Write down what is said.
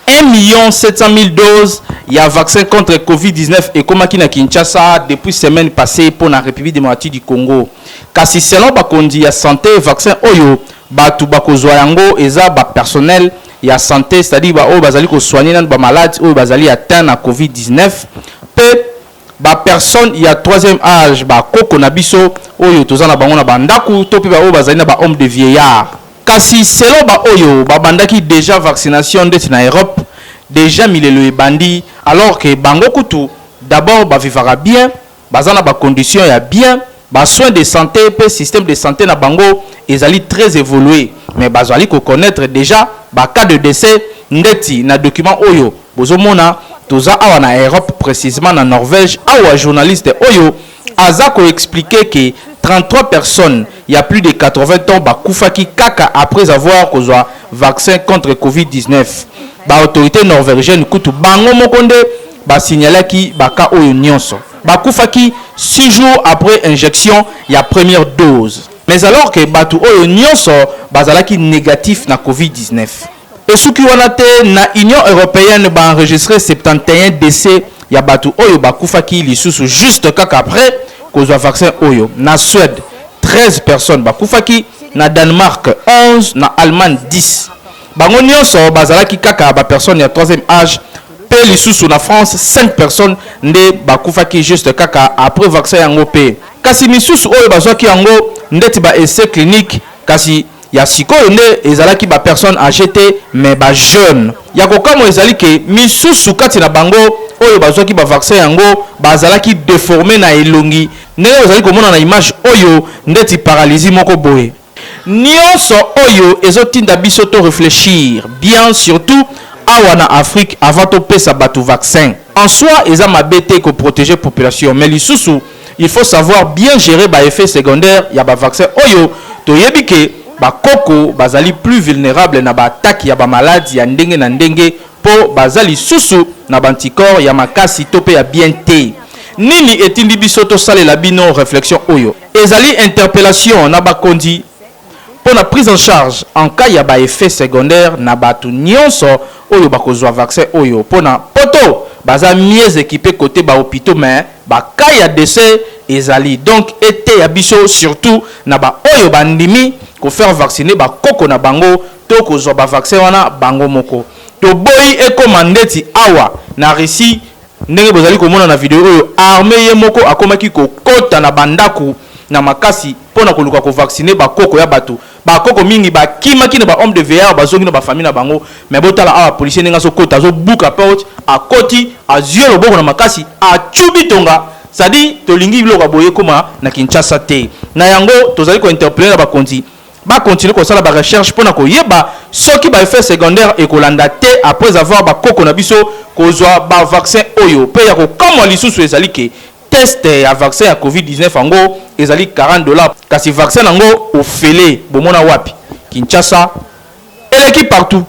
1 700 000 doses ya vaccin contre Covid-19 ekomaki na Kinshasa depuis semaine passée mpo na République démocratique du Congo. Kasi selon bakonzi ya santé, vaccin oyo bato bakozwa yango eza bapersonnel ya santé, c'est-à-dire baoyo bazali kosoigner nanu bamalade oyo bazali atteint na Covid-19, mpe bapersonne ya troisième âge, bakoko na biso oyo toza na bango na bandako, to mpe baoyo bazali na bahome de vieillard. Kasi selon baoyo babandaki déjà vaccination ndeti na Europe, déjà milelo ebandi, alors que bango kutu d'abord bavivaka bien, baza na bacondition ya bien, basoins de santé mpe système de santé na bango ezali très évolué, mais bazali koconnaître déjà bacas de décès. Ndeti na document oyo bozomona, toza awa na Europe, précisément na Norvège. Awa journaliste oyo aza koexpliquer ke 33 personnes ya plus de 80 ans bakufaki kaka après avoir kozwa vaccin contre Covid-19. Baautorité norvégienne kutu bango moko nde basignalaki bacas oyo nyonso bakufaki 6 jours après injection ya première dose, mais alors que bato oyo nyonso bazalaki négatif na Covid-19. Esuki wana te. Na Union européenne, baenregistré 71 décès ya bato oyo bakufaki lisusu juste kaka après kozwa vaccin oyo. Na Suède, 13 personnes bakufaki, na Danemark 11, na Allemagne 10. Bango nyonso bazalaki kaka bapersonne ya troisième âge. Mpe lisusu na France, 5 personnes nde bakufaki juste kaka après vaccin yango. Mpe kasi misusu oyo bazwaki yango ndeti ba essai clinique, kasi ya sikoyo nde ezalaki bapersonne âgée te, mais bajeune. Ya kokamwa ezali ke misusu kati na bango oyo bazwaki bavaccin yango bazalaki déformé na elongi, ndenge ozali komona na image oyo, ndeti paralysie moko boye. Nyonso oyo ezotinda biso to réfléchir bien, surtout awa na Afrique, avant topesa bato vaccin. En soi, eza mabe te koprotéger population, mais lisusu il faut savoir bien gérer baeffet secondaire ya bavaccin oyo. Toyebi ke bakoko bazali plus vulnérable na baattaque ya bamaladi ya ndenge na ndenge, mpo baza lisusu na baanticorps ya makasi to mpe ya bien te. Nini etindi biso tosalela bino réflexion oyo? Ezali interpellation na bakonzi mpo na prise en charge en cas ya baeffet secondaire na bato nyonso oyo bakozwa vaccin oyo. Mpo na poto, baza mieux équipé côté bahôpitaux, mais bacas ya décès ezali. Donc eteya biso, surtout na baoyo bandimi kofaire vacciner bakoko na bango to kozwa bavaccin wana bango moko. Toboyi ekóma ndeti awa na Russie, ndenge bozali komona na video oyo, armée ye moko akomaki kokɔta na bandako na makasi mpo na koluka kovacciner bakoko ya bato. Bakoko mingi bakimaki na bahome de vieillard, bazongi na bafamille na bango. Mais botala awa policier ndenge azokɔta, azobuka porte, akɔti, azwi loboko na makasi, acubi tonga. C'est-à-dire tolingi biloko ya boye ekóma na Kinshasa te. Na yango tozali kointerpeller na bakonzi bakontinue kosala barecherche mpo na koyeba soki baeffet secondaire ekolanda te après avoir bakoko na biso kozwa bavaccin oyo. Mpe ya kokamwa lisusu ezali ke test ya vaccin ya Covid-19 yango ezali 40 dollars, kasi vaccin yango ofele. Bomona wapi? Kinshasa eleki partout.